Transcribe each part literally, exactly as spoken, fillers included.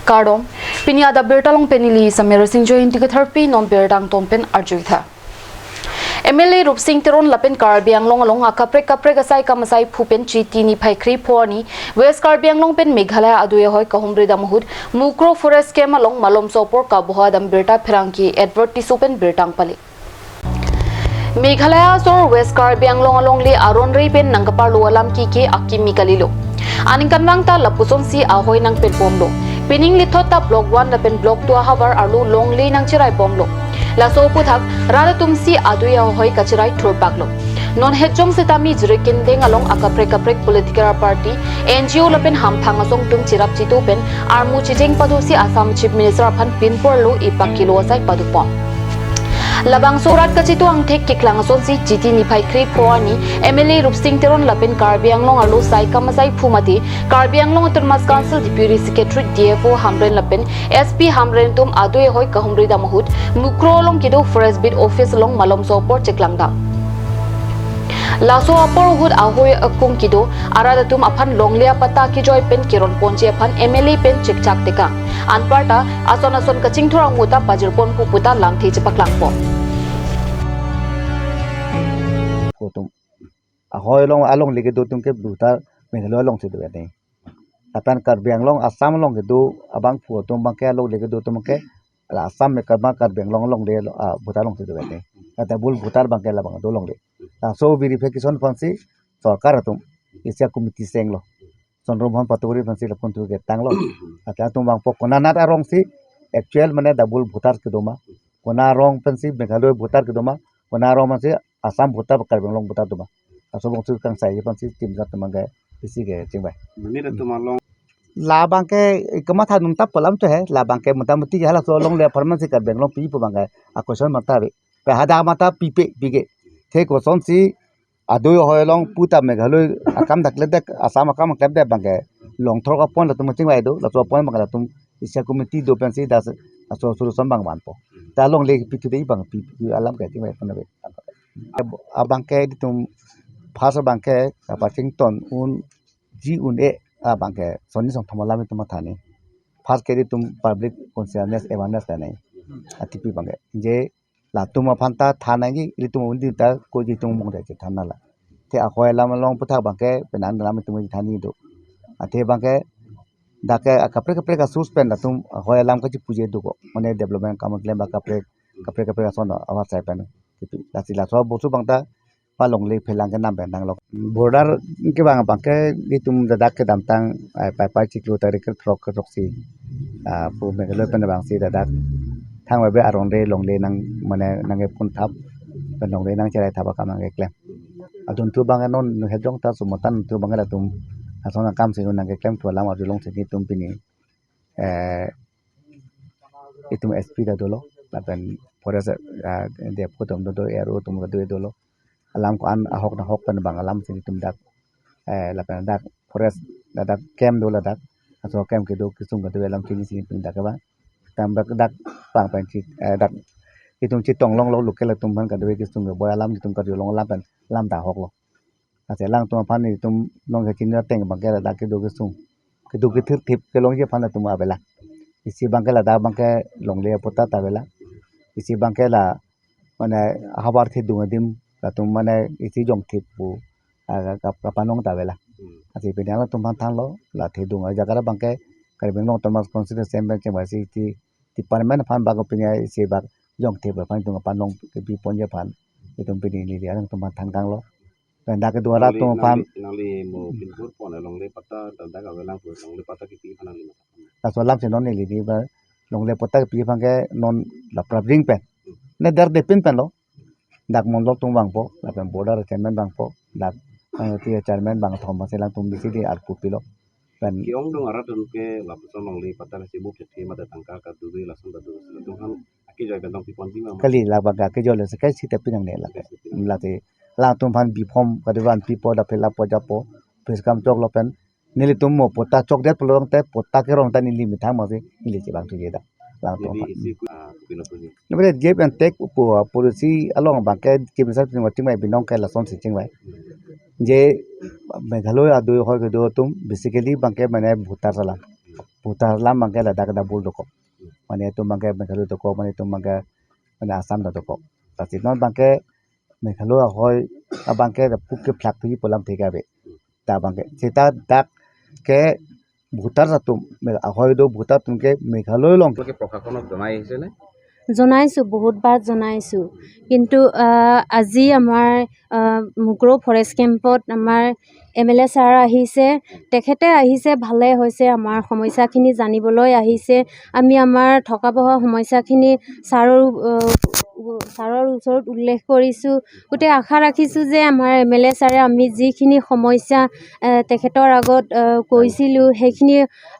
Kardom, pini adap birta along pen neli Samir Singh Joy, inti ketharpi non birta angton pen arjuitha. M L A Rupsing Teron lapen Karbi Anglong along akaprek kaprek asai kam asai phu pen Chiti niphai kre-pho arni West Karbi Anglong pen Meghalaya adui ahoi kahumri dam ahut Mukroh Forest Camp along malomso apor kaboha dam birta pherangke Edward Tisso pen birta pale. Meghalaya asor West Karbi Anglong alongle aron rei pen nangkaparlo alam keke akimi kalilo. Aningkanvang ta lapusonsi ahoi nangpet bomlo. Pining lithot ta Block one lapen Block two ahavar arlo longle nangcherai bomlo. Laso aphuthak rat atumsi adui ahoi kacherai thurpaklo. Non hetjong setame Jirikindeng along akaprek kaprek political party, N G O lapen hamphang asong atum cherap chetu pen armu checheng padosi Assam Chief Minister aphan pinpur lo ipak kilo asai padopon. Labangso rat kachetu angthek keklang asonsi Chiti niphai kre-pho arni M L A Rupsing Teron lapen Karbi Anglong arlo sai kam asai phu mate Karbi Anglong Autonomous Council Deputy Secretary D F O Hamren lapen S P Hamren atum adui ahoi kahumri dam ahut Mukroh along kedo Forest Beat Office along malomso apor cheklang dam. Laso apor ahut ahoi akung kedo arat atum aphan longle apatta kejoi pen keron ponji aphan M L A pen chekchak tekang. Anparta ason ason kachingthur angmuta pajir pon pu puta lamthe chepaklang pon. Kotum ahoi along alongle kedo atum ke bhutar Meghalaya alongsi do ane. Lapen Karbi Anglong Assam along kedo abangphu atum abangke alongle kedo atum ke la Assam me kama Karbi Anglong alongle lo, ah, bhutar alongsi do ane. Kata bul bhutar abangke labang do longle. Laso verification aphansi sorkar atum isi a committee chenglo. Sonrom hon paturi aphansi lapunthu ketanglo. Ata atum abangpo konanat arongsi actual mane double bhutar kedo ma. Kona arong pensi Meghalaya bhutar kedo ma. Kona arong pensi Assam bhutar Karbi Anglong bhutar do ma. Laso abangsi kangsai aphansi tim jat atum abangke isi kecheng bai. Mimi da atum along. Labangke ikamatha nung tap palam cho he. Labangke motamuti ke halaso alongle apharman si Karbi Anglong pipo abangke a question matha ave. Pe hadak matha pipe pike. The kosonsi adui ahoi along puta Meghalaya akam dakle dek Assam akam dakle dek abangke longthor apon latum chingvai do, latum apon abang latum isi a committee do pensi das aso solution abang vanpo. Ta longle pithu dei abang pi, pi alam ke chingvai pon ave. Abangke itum first abangke kapachingthon un ji un-e abangke sonni songthom alam itum matha ni. First ke itum public consciousness awareness ta nai. Atipi abangke je latum aphan ta than nangji, ilitum undi ta ko jitung mong dai chethan nala. Te ahoi alam along aphuthak abangke penang alam itum than ni do. Athe abangke dak ke akaprek kaprek asus pen latum ahoi alam kachipuji do ko. Mane development kam klem ba kaprek kaprek kaprek ason avar sai pen. Kipi lasi laso bosu abang ta palongle phelang kenam pen nanglo. Border kevang abangke itum dadak kedamtang, eh, pai pai chiklo tarik ke throk ke throksi. Ah, pu Meghalaya pen abangsi dadak thang bai be aron re longle nang mane nangkepon thap pen longle nangcherai thap akam nangkeklem. Adunthu abang non hejong ta sumotan thu abang latum ason akam si nangkeklem thu alam arjulongsi itum pini, eh, itum S P ta dolo, lapen forest, ah, D F O atum do, do, A R O atum do, dolo. Alam ko-an ahok nahok pen abang alamsi itum dak, eh, lapen dak forest ladak camp do ladak. Aso camp kedo kesung kedo alam chinisi itum dak abang. Tam dak dak pang pen chi, eh, dak itum chetong longlo local atum aphan kedo kesung keboi alam itum karjulong alam pen alam ta ahoklo. Ase alangtum aphan itum nong kachini ateng abangke ladak kedo kesung. Kedo kethir thip kelongji aphan atum avela. Isi abangke ladak abangke longle apatta ta avela. Isi abangke la mane havar thedung adim latum mane isi jong thip pu, ah, kap-, kapanong ta avela. Hmm. Ase pini alangtum aphan thanlo la thedung ajaga abangke Karbi Anglong Autonomous Constituency pen chengvai si ti department aphan bak pini isi bak jong thip aphan itum kapanong kepi ponji aphan itum pini neli alangtum aphan than kanglo. Pen dak kedo arat atum aphan. Nangli, nangli mo pinpur pon longle patta dak avelang pu longle patta kipi aphan nangli matha. Laso alamsi non neli di ba longle patta kipi abangke non la prapjin pen. Ne der de pin pen lo. Dak mondol atum vangpo, lapen border chairman vangpo, dak, eh, ti chairman bang thom masi alangtum bisi di arpu pilo. Pen ke-ongdung arat atum ke lapuson longle patta si buk chethe mate tangka kaduri lason kaduri. Latum aphan akejoi pen dong piponji ma. Kali labang akejoi le sekai sita pinangne la. Sekai sita pinang. Late latum aphan biphom kadivan pipo da phela po japo. Pres kam choklo pen nelitum mo patta chokdet pulo te patta kerong ta neli methang masi neli chevang thuji da. Latum aphan. Neli isi ku, ah, kupino puni. Nebe give and take pu, ah, policy along abangke Chief Minister chingvai binong ke lasonsi chingvai. Je Meghalaya adui ahoi kedo atum basically abangke mane bhutar salam. Voter alam abangke ladak double dokok. Mane itum abangke Meghalaya dokok, mane itum abangke mane Assam ta dokok. Lasi non abangke Meghalaya ahoi abangke lapu kephlak thuji pu alam thek ave. Ta abangke seta dak ke voter atum, me-, ahoi do voter atum ke Meghalaya along. আপোনালোকে প্ৰশাসনক জনাই আহিছেনে? জনাইছোঁ, বহুতবাৰ জনাইছোঁ। কিন্তু, আহ, আজি আমাৰ, আহ, মুক্ৰ ফৰেষ্ট কেম্পত আমাৰ এম এল এ ছাৰ আহিছে। তেখেতে আহিছে, ভালে হৈছে, আমাৰ সমস্যাখিনি জানিবলৈ আহিছে। আমি আমাৰ থকা বহা সমস্যাখিনি ছাৰৰ, আহ, ছাৰৰ ওচৰত উল্লেখ কৰিছোঁ। গোটেই আশা ৰাখিছোঁ যে আমাৰ এম এল এ ছাৰে আমি যিখিনি সমস্যা, আহ, তেখেতৰ আগত, আহ, কৈছিলোঁ, সেইখিনি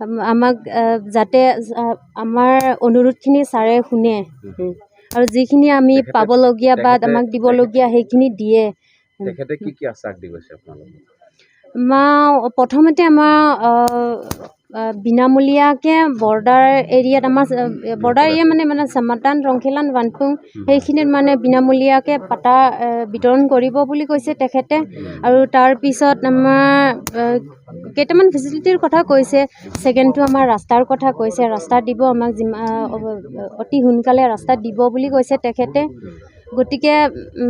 আম-, আমাক, আহ, যাতে, আহ, আমাৰ অনুৰোধখিনি ছাৰে শুনে। উম। আৰু যিখিনি আমি তেখেতে, পাবলগীয়া বা তেখেতে, আমাক দিবলগীয়া তেখেতে, সেইখিনি দিয়ে। উম। তেখেতে কি কি আশ্বাস দি গৈছে আপোনালোকক? মা, প্ৰথমতে আমাৰ, আহ, আহ, বিনামূলীয়াকে বৰ্ডাৰ এৰিয়াত আমাৰ, আহ, বৰ্ডাৰ এৰিয়া মানে, মানে চামাতান, ৰংখেলান, ৱানপুং, উম। সেইখিনিত মানে বিনামূলীয়াকে পাতা, আহ, বিতৰণ কৰিব বুলি কৈছে তেখেতে। উম। আৰু তাৰ পিছত আমাৰ, আহ, কেইটামান ফেচিলিটিৰ কথা কৈছে। ছেকেণ্ডটো আমাৰ ৰাস্তাৰ কথা কৈছে, ৰাস্তা দিব আমাক যিমা-, আহ, অ-, অতি সোনকালে ৰাস্তা দিব বুলি কৈছে তেখেতে। গতিকে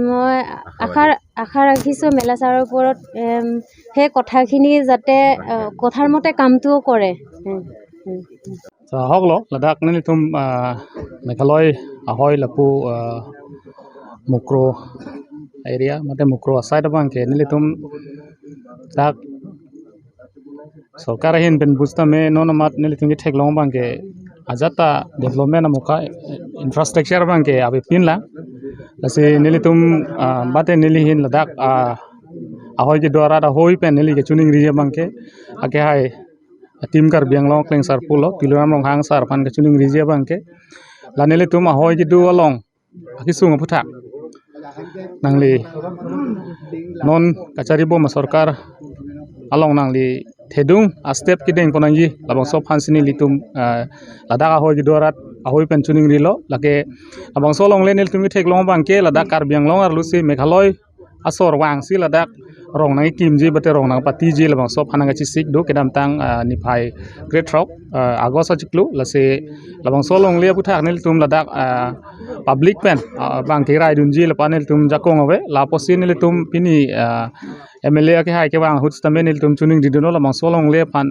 মই আশা, আশা ৰাখিছোঁ মেলা ছাৰৰ ওপৰত, এম, সেই কথাখিনি যাতে, আহ, কথাৰ মতে কামটোও কৰে। উম, উম। So, ahok lo, ladak nelitum, ah, Meghalaya ahoi lapu, ah, Mukroh area, mate Mukroh aside abangke nelitum dak sorkar ahin pen booster me non amat nelitum ketheklong abangke ajat ta development amuka, eh, infrastructure abangke avepin lang. Lasi nelitum, ah, mate neli ahin ladak, ah, ahoi kedo arat ahoi pen neli kachiningri abangke, ake hai Team Karbi Anglong Klengsarpo lo, Tuliram Ronghang sir aphan kachiningriji abangke, la nelitum ahoi kedo along akesung aphuthak nangli non kachari bom sorkar along nangli thedung a-step kedeng pon nangji, labangso aphan si nelitum, eh, ladak ahoi kedo arat ahoi pen chiningrilo, lake labangso alongle nelitum ketheklong abangke ladak Karbi Anglong arlo si Meghalaya asor vangsi ladak rong nangkimji mate rong nangpatiji labangso aphan nangkachesik do kedamtang, ah, niphai krethrok, ah, August achiklo, lasi labangso alongle aphuthak nelitum ladak, ah, public pen, ah, abangke raidunji lapu nelitum jakong ave, lapusi nelitum pini, ah, M L A akehai kevang ahut sitame nelitum chiningridunlo labangso alongle aphan,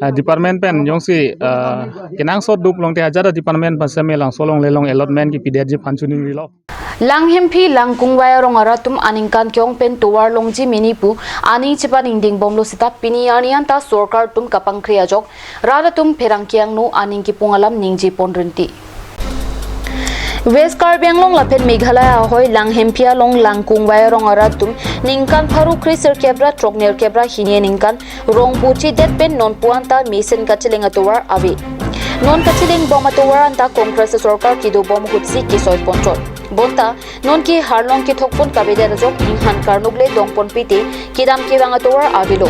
ah, department pen jongsi, ah, kenangsot do pulote ajat a-department pen sitame labangso alongle along allotment kepidetji aphan chiningrilo. Langhemphi Langkungvai arong arat atum aningkan ke-ong pen tovar longji meni pu aning chepaningding bomlo seta pini arni anta sorkar atum kapangkri ajok rat atum pherangke angno aning kepung alam ningje pon rinti. West Karbi Anglong lapen Meghalaya ahoi Langhemphi along Langkungvai arong arat atum ningkan pharo kre sirkep ra throknerkep ra hini aningkan rong puchidet pen non pu anta mesen kacheleng atovar ave. Non kacheleng bom atovar anta Congress sorkar kedo bom ahutsi kesoi ponchot. Bonta non ke harlong kethok pon kavedet ajok inghan karnuk le dong ponpe te kedam kevang atovar avelo.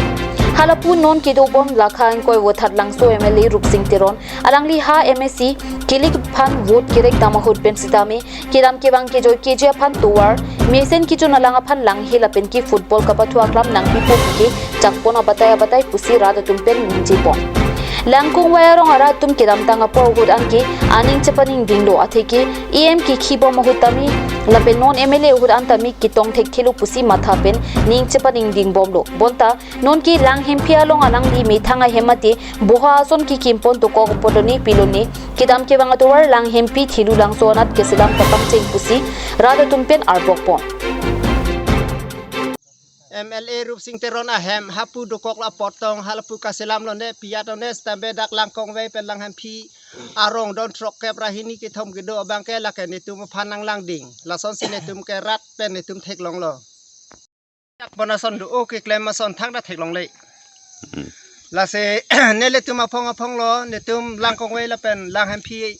Halapu non kedo bom lakha ingkoi vothatlangso M L A Rupsing Teron alangli ha M A C kilik aphan vote kerek dam ahut pen sitame kedam kevang kejoi keji aphan tovar, mesen kechun alang aphan langhe lapen ke football kapathu aklam nangpipo ke chakpon abatai abatai pusi rat atum pen ningje pon. Langkungvai arong arat atum kedamtang apor ahut anke aning chepaningdinglo atheke E M kekhi bom ahut tame lapen non M L A ahut an tame ketong thekthelo pusi matha pen ning chepaningding bomlo. Bonta non ke Langhemphi along alangli methang ahem mate boha ason kekim pon dokok apot lone pilone kedam kevang atovar Langhemphi Thilulangso anat keselam kapangcheng pusi rat atum pen arbok pon. M L A Rupsing Teron ahem hapu dokok la apot tong halapu kaselam lone piyat lone stambe dak Langkungvai pen Langhemphi arong don throkkep ra hini kethom kedo abangke lake netum aphan nanglangding. Lasonsi netum ke rat pen netum theklonglo. Jak pon ason do o keklem ason thangta theklongle. Hmm. Lasi nelitum aphong aphong lo, netum Langkungvai lapen Langhemphi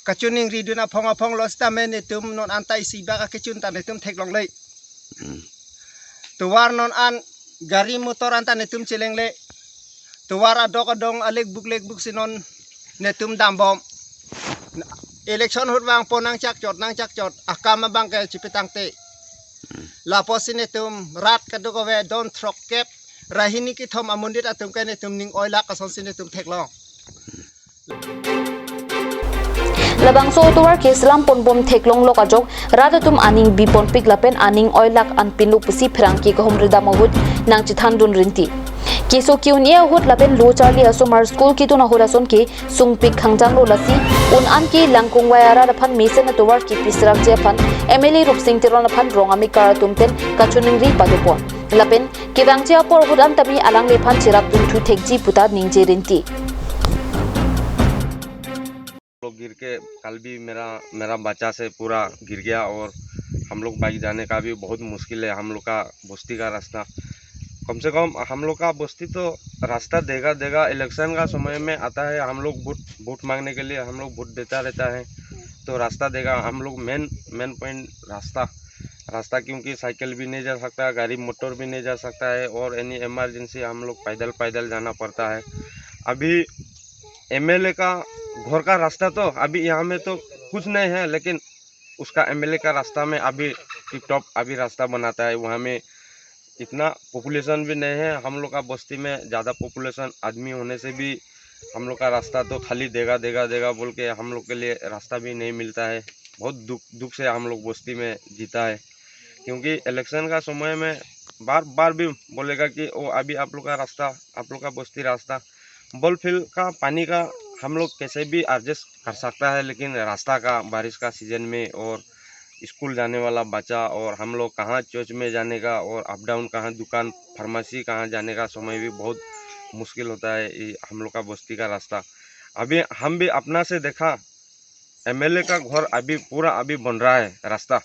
kachiningridun aphong aphong lo sitame netum non anta isi bak akechun ta netum theklongle. Hmm. Tovar non an gari motor anta netum chelengle. Tovar adok adong alekbuk lekbuk si non netum dambom. Election ahut vang pon nangchakchot nangchakchot akam abangke chipetangte. Lapusi netum rat kadokave don throkkep ra hini kethom amonit atum ke netum ning oilak asonsi netum theklong. Bangso atovar ke selam ponbom theklonglok ajok rat atum aning biponpik lapen aning oilak anpinlo pusi pherangke kahumri dam ahut nangchethandun rinti. Keso ke-un-e ahut lapen lo charli asomar school kedun ahut ason ke sungpik khangjanglo, lasi un-an ke Langkungvai arat aphan mesen atovar kepisrakji aphan M L A Rupsing Teron aphan rong amekar atum pen kachiningri padopon. Lapen kevangji apor ahut an tame alangliphan cherapdun thu thekji puta ningje rinti. लोग गिर के, कल भी मेरा मेरा बच्चा से पूरा गिर गया और हम लोग बाइक जाने का भी बहुत मुश्किल है। हम लोग का बस्ती का रास्ता, कम से कम हम लोग का बस्ती तो रास्ता देगा देगा। इलेक्शन का समय में आता है, हम लोग वोट वोट मांगने के लिए हम लोग वोट देता रहता है, तो रास्ता देगा। हम लोग मेन मेन पॉइंट रास्ता रास्ता क्योंकि साइकिल भी नहीं जा सकता, गाड़ी मोटर भी नहीं जा सकता है और एनी इमरजेंसी हम लोग पैदल पैदल जाना पड़ता है। अभी एमएलए का घर का रास्ता तो अभी यहाँ में तो कुछ नहीं है, लेकिन उसका एमएलए का रास्ता में अभी टिप टॉप अभी रास्ता बनाता है। वहाँ में इतना पॉपुलेशन भी नहीं है, हम लोग का बस्ती में ज़्यादा पॉपुलेशन आदमी होने से भी हम लोग का रास्ता तो खाली देगा देगा देगा बोल के हम लोग के लिए रास्ता भी नहीं मिलता है। बहुत दुख दुख से हम लोग बस्ती में जीता है, क्योंकि इलेक्शन का समय में बार बार भी बोलेगा कि ओ अभी आप लोग का रास्ता, आप लोग का बस्ती रास्ता, बॉल फील्ड का पानी का हम लोग कैसे भी एडजस्ट कर सकता है, लेकिन रास्ता का बारिश का सीजन में और स्कूल जाने वाला बच्चा और हम लोग कहाँ चर्च में जाने का और अप डाउन कहाँ दुकान फार्मेसी कहाँ जाने का समय भी बहुत मुश्किल होता है। ये हम लोग का बस्ती का रास्ता अभी हम भी अपना से देखा, एमएलए का घर अभी पूरा अभी बन रहा है रास्ता,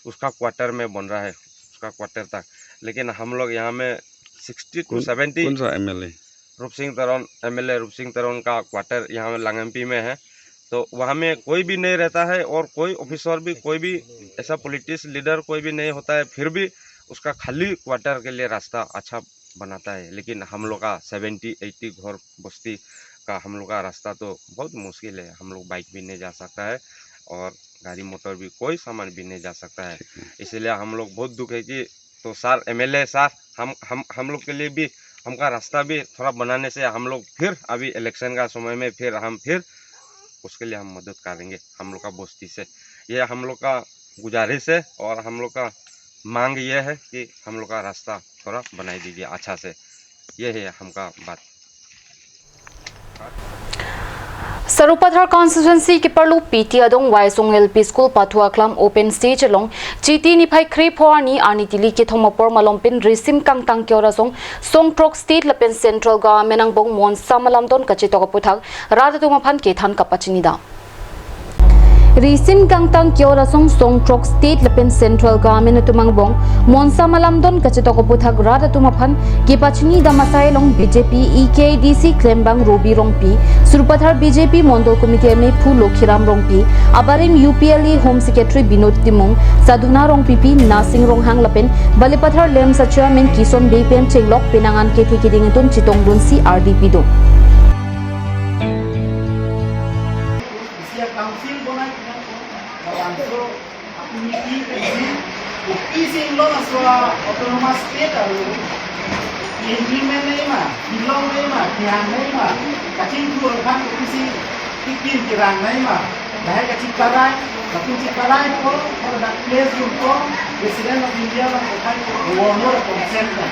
उसका क्वार्टर में बन रहा है, उसका क्वार्टर तक। लेकिन हम लोग यहाँ में सिक्सटी टू कौन- सेवेंटी कौन सा एमएलए? रूपसिंह तेरन, एमएलए रूपसिंह तेरन का क्वार्टर यहाँ में लांगेमपी में है। तो वहाँ में कोई भी नहीं रहता है और कोई ऑफिसर भी, कोई भी ऐसा पॉलिटिक्स लीडर कोई भी नहीं होता है, फिर भी उसका खाली क्वार्टर के लिए रास्ता अच्छा बनाता है। लेकिन हम लोग का सेवेंटी एटी घर बस्ती का हम लोग का रास्ता तो बहुत मुश्किल है। हम लोग बाइक भी नहीं जा सकता है और गाड़ी मोटर भी, कोई सामान भी नहीं जा सकता है। इसीलिए हम लोग बहुत दुख है कि तो सर एमएलए सर, हम हम हम लोग के लिए भी, हमका रास्ता भी थोड़ा बनाने से हम लोग फिर अभी इलेक्शन का समय में फिर हम फिर उसके लिए हम मदद करेंगे हम लोग का बस्ती से। ये हम लोग का गुजारिश है और हम लोग का मांग ये है कि हम लोग का रास्ता थोड़ा बनाई दीजिए अच्छा से। ये है हमका बात। Sarupathar constituency keparlo P T Adong Waisong L P School pathu aklam open stage along Chiti niphai kre-pho arni arni tili kethom apor malom pen risim kangtang ke-or asong songthrok state lapen central government angbong Monsa Malamdon kachetok aputhak rat atum aphan kethan kapachini dam. Risim kangtang ke-or asong songthrok state lapen central government atum angbong Monsa Malamdon kachetok aputhak rat atum aphan kepachini dam asai along B J P E K A D C klembang Robi Rongpi, Sarupathar B J P Mondol Committee amephu Lokhiram Rongpi, abarim U P L A Home Secretary Binod Timung, Sadhana Rongpipi, Nasing Ronghang lapen Balipathar LAMPS a chairman Kison Bey pen chenglok penang an kethe keding atum chetongdunsi ardi pidun. Isi council bonai kita, labangso apuni ki pensi, upi sing lo na so autonomous state aru implement nai ma, ilong nai ma, kihang nai ma, kachingthur aphan upi sing kikim kirang nai ma, lahai kachingparai, kachingparai ko, ko dak place room ko, President of India bang kothai ko, Governor consent na,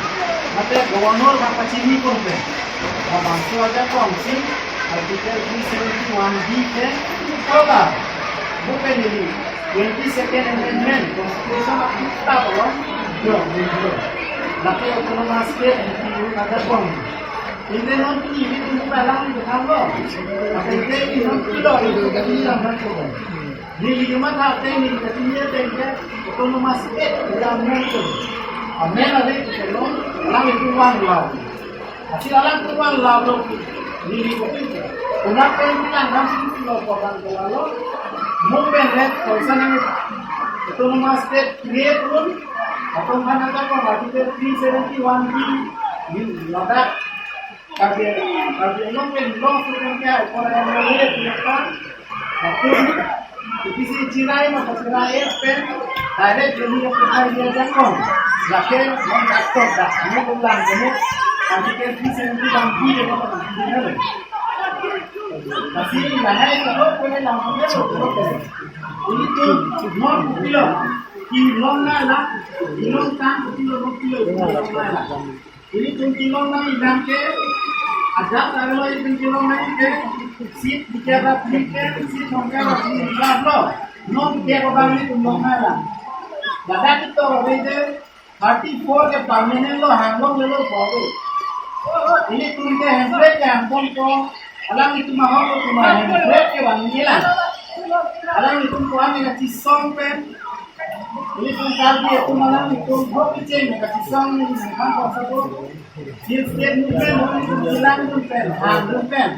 mate Governor bang pachini pon pen. Labangso ajakong si Article three seventy-one B ke kola bukan ini twenty-second Amendment Constitution of India along jo jo. Lake autonomous state di ajakong. Ini non ini itu bukan lang itu kan lo. Apa itu ini non itu lo itu kan ini lang kan. Neli kematha ateng neli kachini ateng ke autonomous state ya mention. Amen ave ke lo, alang itu vanglo. Asi alang itu vanglo lo. Neli ko pin ke. Una pen bilang kan sini lo ko vanglo. Mo pen ret ko sana autonomous state create pun. Atau mana ka ko article three seventy-one B ni ladak. Karbi, Karbi Anglong pen long student ke ai pora yang mele punya kan. Lapen, ipisi chirai ma chirai pen, direct jeni yang pernah dia jakong. Lapen, long doctor dah, ini ulang ini. Nanti kan bisa nanti bang dia apa nanti dia. Lasi lahai kado pele lam pele lo kado pele. Ilitum non pilo. Kilong na la. Kilong tang pilo non pilo. Kilong na la. Ilitum kilong na ilang ke. Ajat aro ilitum kilong na ke. Seat bicara ke. Seat nongkar lo. Non ke babang ilitum long na la. Ladak ito rede. Thirty-four ke permanent lo, hanglong lelo po. Ilitum ke hundred ke hanglong po. Alanglitum ahok lo, itum hundred ke bang nila. Alanglitum ko-an kachisong pen. Ilitum Karbi atum alanglitum hok kecheng kachisong ni nangkang ko sabo. Hill State movement, ilitum ilang pen, hanglong pen.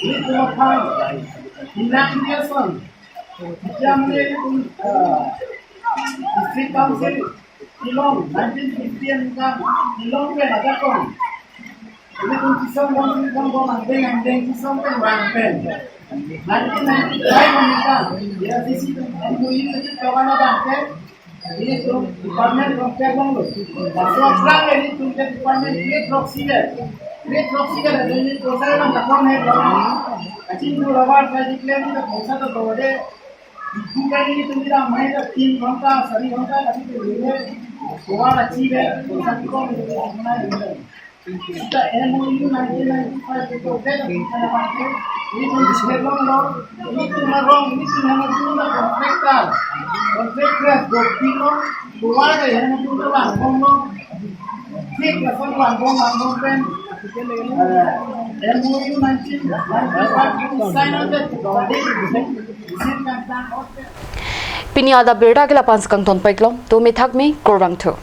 Ilitum aphan. Ilang dia son. Jam ni ilitum, eh, District Council. Kilong, nineteen fifty-one ka, kilong pen ajakong. Ilitum kisong bom, kisong bom, angdeng, angdeng, kisong pen, rang pen. Nineteen ninety-five ka, A I C C M O U lagi kawan abang ke. Ilitum department kong ke bom lo. Laso aphrang ilitum ke department grade rock singer. Grade rock singer, ilitum kosai bang takon he bang. Kachin tu rawar, kachin claim ni tak kosai tu bode. Bukan ini tu tidak main dah, tin ghonta, sari ghonta, tapi tu ini dua lachi deh, satu kong itu mana ini. Kita M O U nineteen ninety-five itu deh, kita dapat ini tu belum lo, ini tu marong, ini tu nama tu lah kontraktor, kontraktor dua kilo, dua deh, ini tu lah ngomong. Pini adap birta ke lapu-an si kangton pek lo, tumi thakmi, kurvangthu.